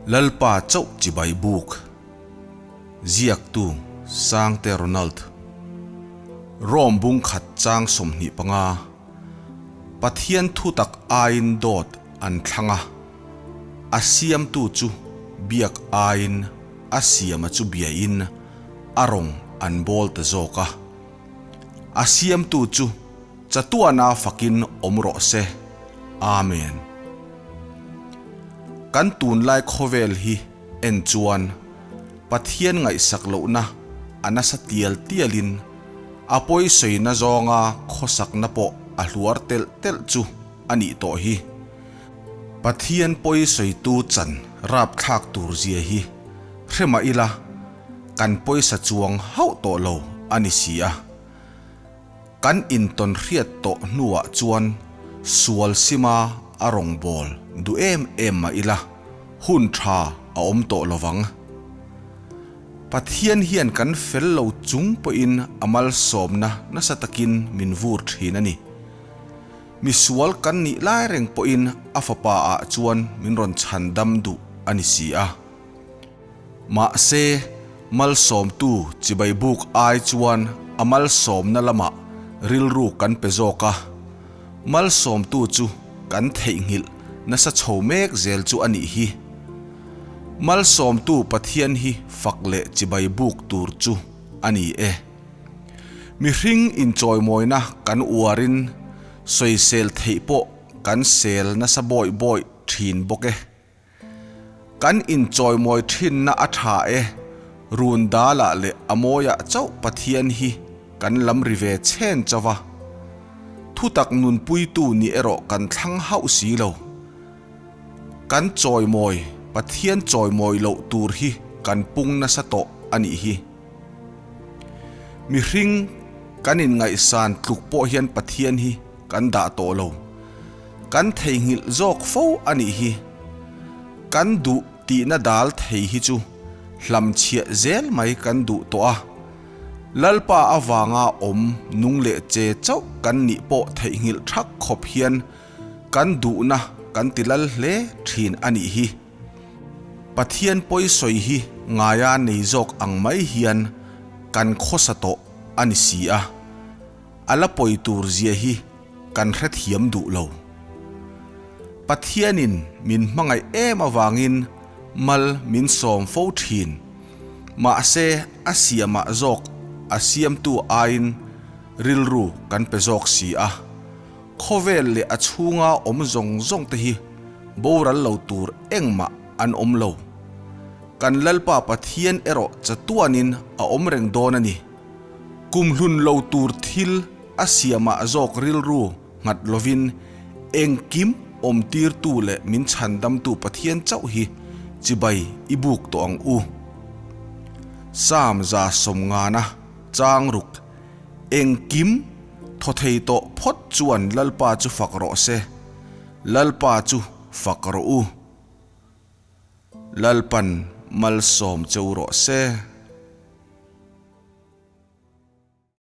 Lalpa chauh chibai buk. Ziaktu Sangte Ronald. Rome bung khat chang 25. Pathian thutak aiin dawt an thlang a, a siamtu chu biak aiin a siama chu biain a rawng an bawl ta zawk a. A siamtu chu chatuana fakin awm rawh se. Amen. Kan tunlai khawvel hi en chuan Pathian ngaihsak lohna a nasa tial tialin a pawisawi zawnga khawsakna pawh a hluar telh telh chu a nih tawh hi. Pathian pawisawitu chan rapthlak tur zia hi hre mah ila kan pawisa chuang hauh tawh lo a ni si a. Kan intawn hriat tawh hnuah chuan sual sima a rawngbâwl duh em em mah ila hun tha a awm tawh lo vang. Pathian hian kan fel lo chung pawhin a malsawmna nasa takin min vur thin a ni. Misual kan nih lai reng pawhin a fapa ah chuan min rawn chhan dam duh a ni si a. Mahse, malsawmtu chibai buk ai chuan a malsawmna lamah rilru kan pe zawk a. Malsawmtu chu kan theihnghilh nasa chho mek zel chu a nih hi. Malsawmtu Pathian hi fak leh chibai buk tur chu a ni e. Mihring inchawimawina kan uarin sawisel theih pawh kan sel nasa bawih bawih thin bawk e. Kan inchawimawi thinna a tha e, run dalah leh a mawiah chauh Pathian hi kan lam ri ve chhen chauh a. Thutak nunpuitu ni erawh kan thlang hauh si lo. Kan chawimawi, Pathian chawimawi loh tur hi kan pung nasa tawh a nih hi. Mihring kan inngaihsan tluk pawh hian Pathian hi kan dah tawh lo. Kan theihnghilh zawk fo a nih hi. Kan duh tihna dal thei hi chu hlamchhiah zel mai kan duh tawh a. Lalpa avanga awm nung leh che chauh kan nih pawh theihnghilh thak khawp hian kan duhna kan ti lal hle thin a nih hi. Pathian pawisawi hi ngaia nei zawk ang mai hian kan khawsa tawh a ni si a. A la pawi tur zia hi kan hrethiam duh lo. Pathianin min hmangaih em avangin mal min sawm fo thin. Mahse a siamah zawk a siamtu aiin rilru kan pe zawk si a. Khawvel leh a chhunga awm zawng zawng te hi boral lo tur engmah an awm lo. Kan Lalpa Pathian erawh chatuanin a awm reng dawn a ni. Kumhlun lo tur thil a siamah zawk rilru nghat lovin engkim awmtirtu leh min chhandamtu Pathian chauh hi chibai i buk tawh ang u. Psalm 150 chang ruk Engkim thaw thei tawh phawt chuan Lalpa chu fak rawh se, Lalpa chu fak rawh u. Lalpan malsawm cheu rawh se.